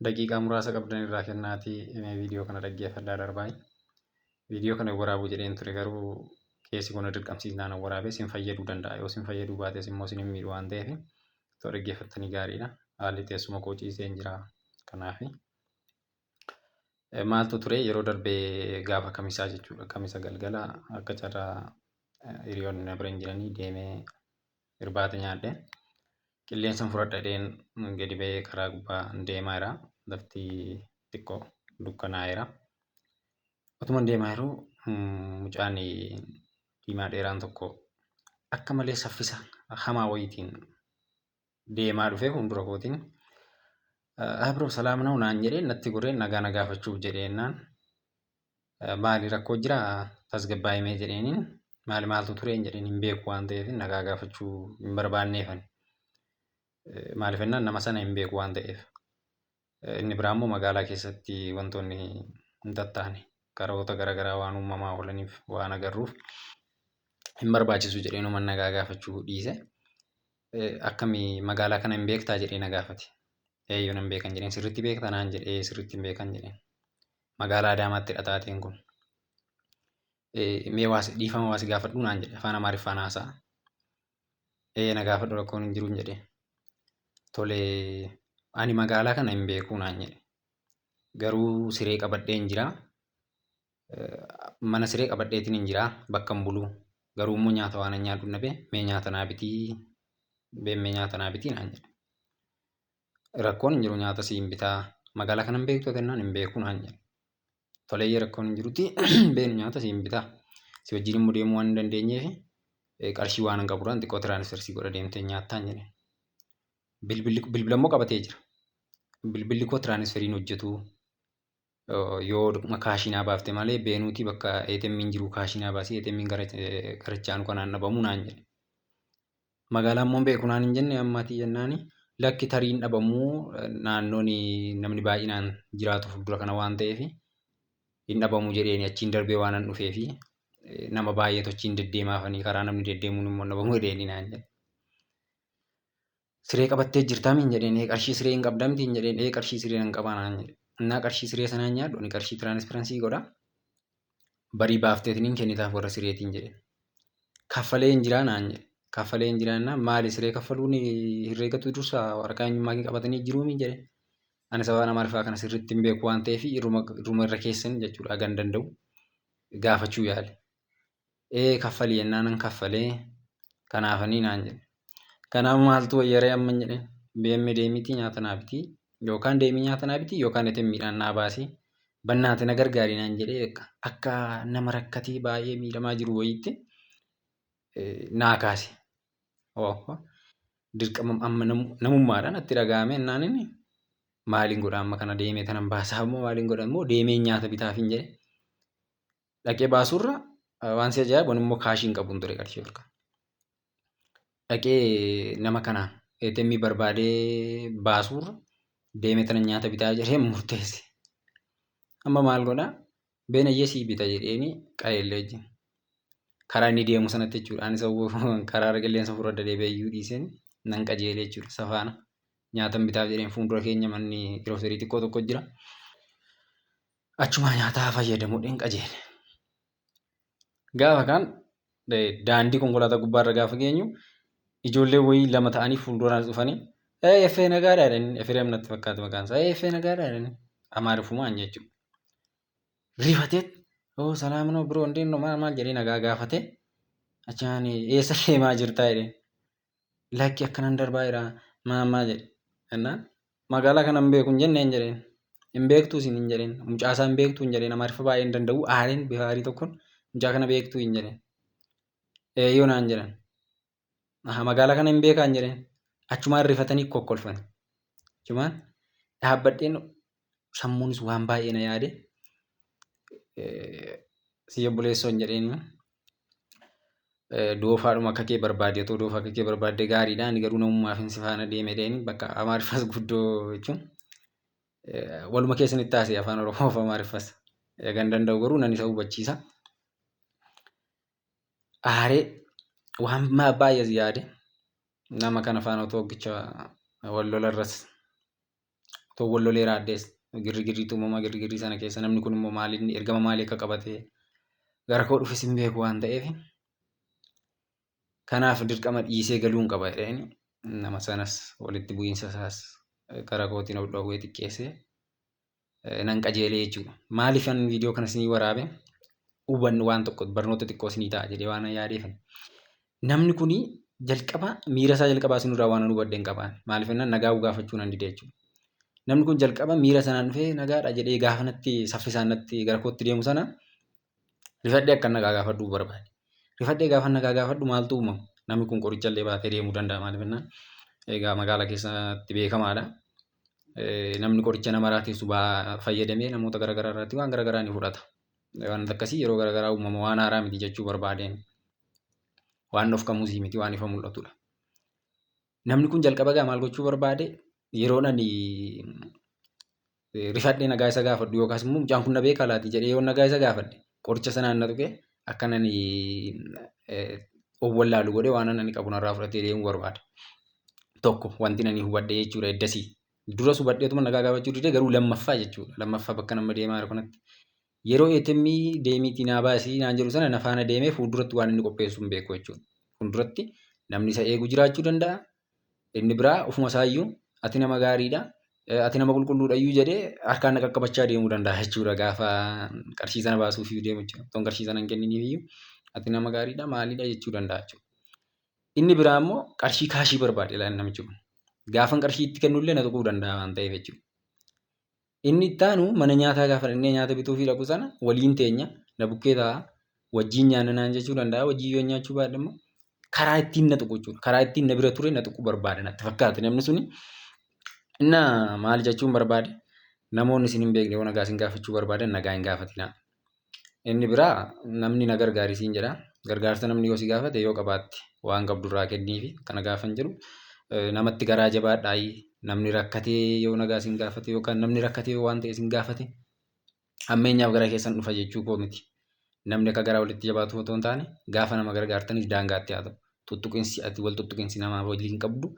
Daqiiqaa muraasa qabdan irraa kennaatii viidiyoo kana dhaggeeffadhaa darbaa. Viidiyoo kana waraabuu jedheen ture, garuu keessi kun dirqamsiisnaan waraabee sin fayyaduu danda'a. Yoo sin fayyaduu baates immoo sin hin miidhu waan ta'eef otoo dhaggeeffattanii gaariidha. Haalli teessuma koo ciiseen jira. Kanaaf maaltu ture? Yeroo darbee gaafa Kamisaa jechuudha. Kamisa galgala akka carraa hiriyoonni na bira hin jiranii deemee irbaata nyaadhe. Qilleensan fudhadha jedheen gadi ba'ee karaa gubbaa deemaa jira. Lafti xiqqoo dukkanaa'eera. Otuman deemaa jiruu mucaan diimaa dheeraan tokko akka malee saffisa hamaa wayiitiin deemaa dhufee fuuldura kootiin "Abro salaam na'u" naan jedhee natti goree nagaa na gaafachuuf jedhee. Maali, rakkoo jira? Tasgabbaa'imee jedheeniin. Maali, maaltu ture hin jedheen. Hin beeku waan ta'eef nagaa gaafachuu hin barbaanneefan. Maaliif jennaan nama sana hin beeku waan ta'eef. Inni biraa immoo magaalaa keessatti wantoonni hin tattaane karoota garaagaraa waan uumamaa oolaniif waan agarruuf hin barbaachisu jedhee numa nagaa gaafachuu dhiise. Akkamii, magaalaa kana hin beektaa jedhee na gaafate. Eeyyuu, nan beekan jedheen. Sirriitti beektaa naan jedhee. Sirriitti hin beekan jedheen. Magaalaa Adaamaatti taateen kun. Mee waas dhiifama waas gaafadhuu naan jedhe, afaan Amaariffaan haasa'a. Ee, na gaafadhu, rakkoon hin jiru jedhe. Tole, ani magaalaa kana hin beekuu naan jedhe. Garuu siree qabadhee hin jira. Mana siree qabadheetiin hin jira bakka hin bulu. Garuu immoo nyaata waan hin nyaadhu dhabe, mee nyaata naa bitii, mee nyaata naa bitii naan jedhe. Rakkoon hin jiru, nyaata siin bitaa. Magaalaa kana hin beektu jennaan hin beekuu naan jedhe. Toleeyyee, rakkoon hin jirutti, beenu nyaata siin bitaa. Si wajjin immoo deemuu waan hin dandeenyeef qarshii waan hin qaburraan xiqqoo transfer sii godha, deemtee nyaattaan jedhe. Bilbilli bilbila immoo qabatee jira. Bilbilli koo transferiin hojjetu, yoo cash naa baafte malee, beenuutii bakka ATM'n jiru cash naa baasii, ATM'n gara garachaanu kanaan dhabamu naan jedhe. Magaalaa immoo beeku naan hin jenne ammaatii jennaani, lakki, tariin dhabamuu, naannoon namni baay'inaan jiraatu fuuldura kana waan ta'eef hin dhabamu jedheeni, achiin darbee waan an dhufeefi nama baay'eetu achiin deddeemaafanii karaa namni deddeemuun immoo dhabamu jedheeni naan jedhe. Siree qabattee jirtaa miin jedheen. Ee, qarshii siree hin qabdaa mitiin jedheen. Ee, qarshii siree nan qabaa naan jedhe. Innaa qarshii siree sanaan nyaadhu, ani qarshii transfer godha. Barii baafteetiin kennitaaf warra sireetiin jedhe. Kaffalee hin jiraa naan jedhe. Kaffalee hin jiraa jennaan, maali siree kaffaluun herreegatu dursa waraqaa eenyummaa kee qabatanii jiruu miin jedhe. Ani sababa Amaariffaa kana sirriitti hin beeku waan ta'eef irruma irra keessan jechuudha hagan danda'u gaafachuu yaale. Ee, kaffalii jennaan kaffalee kanaafanii naan jedhe. Kanaaf maaltu wayyaree amma hin jedheen. BM deemiitii nyaata naa bitii, yookaan deemii nyaata naa bitii, yookaan ATM'dhaan naa baasii, bannaate na gargaari naan jedhee akka nama rakkatee baay'ee miidhamaa jiru wayiitti naa kaase. Dirqama amma namummaadhaan natti dhaga'ame jennaan, inni maaliin godha amma kana, deemee tanan baasaa immoo maaliin godha immoo, deemee nyaata bitaaf hin jedhe. Dhaqee baasurra waan si ajaa'ibu ani immoo cash hin qabuun ture qarshii harkaa. Dhaqee nama kana ATM barbaadee baasurra deemee tana nyaata bitaa jedhee murteesse. Amma maal godhaa? Beenayyee sii bita jedheeni qajeellee wajjin. Karaa inni deemu sanatti jechuudha. Ani karaa irra qilleensa fudhadha deebi'ee iyyuu dhiiseen nan qajeele jechuudha safaana. Nyaatan bitaaf jedheen, fuuldura keenya manni girooserii xiqqoo tokko jira. Achumaa nyaataa fayyadamuudhaan qajeele. Gaafa kaan daandii konkolaataa gubbaarra gaafa geenyu ijoollee wayii lama ta'anii fuulduraan dhufanii, "Ee, Effee, nagaadhaa?" jedhanii. Efreem natti fakkaate maqaan isaa. "Ee, Effee, nagaadhaa?" jedhanii Amaarifumaan jechuudha. Rifatee, "Oo, salaam noo biroo, እንዴት ነው?" maal maal jedhee nagaa gaafate. Achaan "Eessa deemaa jirtaa?" jedheen. "Lakki, akkanan darbaa jira," maal maal jedhe. Jennaan "Magaalaa kana hin beeku hin jenneen" jedheen. "Hin beektuu isin?" hin jedheen. "Mucaasaa hin beektuu?" hin jedheen. Amaariffa baay'ee hin danda'u. Aareen bifa aarii tokkoon, "Mucaa kana beektuu?" hin jedheen. "Eeyyoo" naan jedhan. "Aha, magaalaa kana hin beekaa?" hin jedheen. Achumaan rifatanii kokkolfan. Achumaan dhaabbadheen sammuunis waan baay'ee na yaade. "Si obboleessoo" hin jedheen. "Doofaadhuma akka kee barbaade, otoo doofaa akka kee barbaadde gaariidha. Ani garuu namummaaf hin si faana deeme" jedheen. Bakka Amaariffas guddoo jechuun waluma keessanitti taasise afaan Oromoo fi Amaariffas. Eegan danda'u garuu nan isa hubachiisa. Aaree waan baay'ees yaade, nama kana faana otoo hoggicha wal lolarras Otoo wal lolee raaddees girrigirriitu uumama girrigirrii sana keessa namni kun immoo maaliin ergama maalii akka qabate gara koo dhufes hin beeku waan ta'eef kanaaf dirqama dhiisee galuun qaba jedheen nama sanas walitti bu'iinsa isaas karaa kootiin of dhowwee xiqqeessee nan qajeelee jechuudha. Maaliif an viidiyoo kana isinii waraabe hubannu waan tokko barnoota xiqqoo isinii ta'a jedhee waan yaadeefan. Namni kuni jalqaba miira isaa jalqabaa isinirraa waan an hubadhe hin qabaan. Maaliif jennaan nagaa gaafachuu nan dide jechuudha. Namni kun jalqaba miira sanaan dhufee nagaadha jedhee gaafa natti saffisaan natti gara kootti deemu sana rifadhee akka nagaa gaafadhu barbaade. Rifadhee gaafa nagaa gaafadhu maaltu uumama? Namni kun qoricha illee baatee deemuu danda'a maaliif jennaan egaa magaalaa keessatti beekamaadha. Namni qoricha nama raateessu fayyadamee namoota garaagaraa irratti waan garaagaraa ni fudhata. Waan akkasii yeroo garaagaraa uumama waan haaraa miti jechuu barbaadeen. Waan dhofkamuus miti waan ifa mul'atudha. Namni kun jalqaba gaa maal gochuu barbaade yeroon ani rifadhee nagaa isa gaafadhu yookaas immoo mucaan kun na beekaa laati jedhee yoo nagaa isa gaafadhe qoricha sanaan na tuqee akka nani of wallaalu godhee waan ani qabu narraa fudhatee deemuu barbaada. Tokko wanti nani hubadhe jechuudha eddasii. Duras hubadheetuma nagaa gaafachuu didee garuu lammaffaa jechuudha. Lammaffaa bakka nama deemaa jiru kanatti. Yeroo ATM deemiitii naa baasii naan jedhu sana na faana deemee fuulduratti waan inni qopheessu hin beeku jechuudha. Fuulduratti namni isa eegu jiraachuu danda'a. Inni biraa ofuma isaayyuu ati nama gaariidha, ati nama qulqulluudha iyyuu jedhee harkaan na qaqqabachaa deemuu danda'a jechuudha gaafa qarshii sana baasuuf iyyuu deemu jechuudha. Otoon qarshii sana hin kenniniif iyyuu ati nama gaariidha maaliidha jechuu danda'a jechuudha. Inni biraa immoo qarshii kaashii barbaade ilaali namichi kun. Gaafan qarshii itti kennullee na tuquu danda'a waan ta'eef jechuudha. Inni itti aanu mana nyaataa gaafa dhaqnee nyaata bituufii dhaqu sana waliin teenya na bukkee taa'a wajjin nyaanna naan jechuu danda'a wajjin yoo nyaachuu baadhe immoo karaa ittiin na tuqu jechuudha. Karaa ittiin na bira ture na tuquu barbaada natti fakkaate namni suni. Inna maal jechuun barbaade namoonni isin hin beekne yoo nagaa isin gaafachuu barbaadan nagaa hin gaafatinaa. Inni biraa namni na gargaari siin jedha. Gargaarsa namni yoo si gaafate yoo qabaatte waan qabdu irraa kenniifi kana gaafan jedhu namatti garaa jabaadhaayi namni rakkatee yoo nagaa sin gaafate yookaan namni rakkatee yoo waan ta'e sin gaafate hammeenyaaf gara keessan dhufa jechuu koo miti. Namni akka garaa walitti jabaatu otoo hin taane gaafa nama gargaartanis daangaatti haa ta'u. Tuttuqinsi ati wal tuttuqinsi namaa waliin qabdu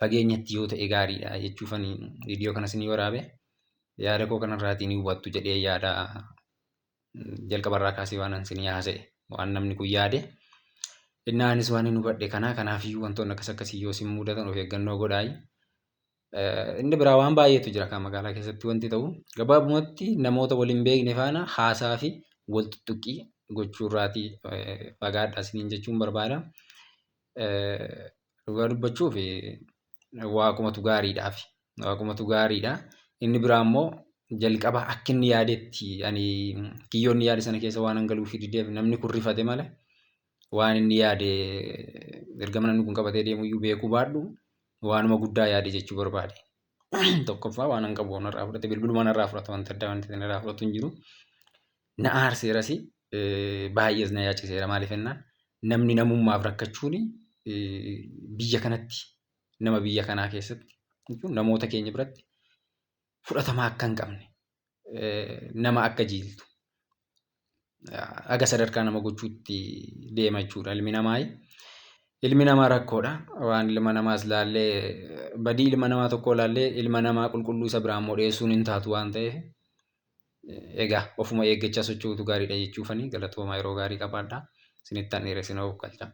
fageenyatti yoo ta'e gaariidha jechuufani viidiyoo kana isinii waraabe. Yaada koo kanarraatii ni hubattu jedhee yaada jalqabarraa kaasee waan an isinii haasa'e waan namni kun yaade. Innaa anis waan hin hubadhe kanaa kanaafiyyuu wantoonni akkas akkasii yoo isin mudatan of eeggannoo godhaayi. Inni biraa waan baay'eetu jira kan magaalaa keessatti wanti ta'u gabaabumatti namoota wal hin beekne faana haasaa fi wal tuttuqqii gochuurraatii fagaadha isiniin jechuun barbaada. Dhugaa dubbachuuf waaqumatu gaariidhaaf. Waaqumatu gaariidha. Inni biraa immoo jalqaba akka inni yaadetti ani kiyyoo inni yaade sana keessa waan galuuf dideef namni kun rifate malee waan inni yaade ergama namni kun qabatee deemu iyyuu beekuu baadhu waanuma guddaa yaade jechuu barbaade. Tokkoffaa waan an qabu narraa fudhate bilbiluma narraa fudhata wanta addaa wanti narraa fudhatu hin jiru. Na aarseeras baay'ees na yaachiseera maaliif jennaan namni namummaaf rakkachuun biyya kanatti nama biyya kanaa keessatti jechuun namoota keenya biratti fudhatama akka hin qabne nama akka jiiltu haga sadarkaa nama gochuutti deema jechuudha ilmi namaa. Ilmi namaa rakkoodha. Waan ilma namaas laallee badii ilma namaa tokko laallee ilma namaa qulqulluu isa biraa immoo dhiyeessuun hin taatu waan ta'eef egaa ofuma eeggachaa socho'uutu gaariidha jechuufani galatoomaa yeroo gaarii qabaadha. Isinittan dheeressinoo galcha.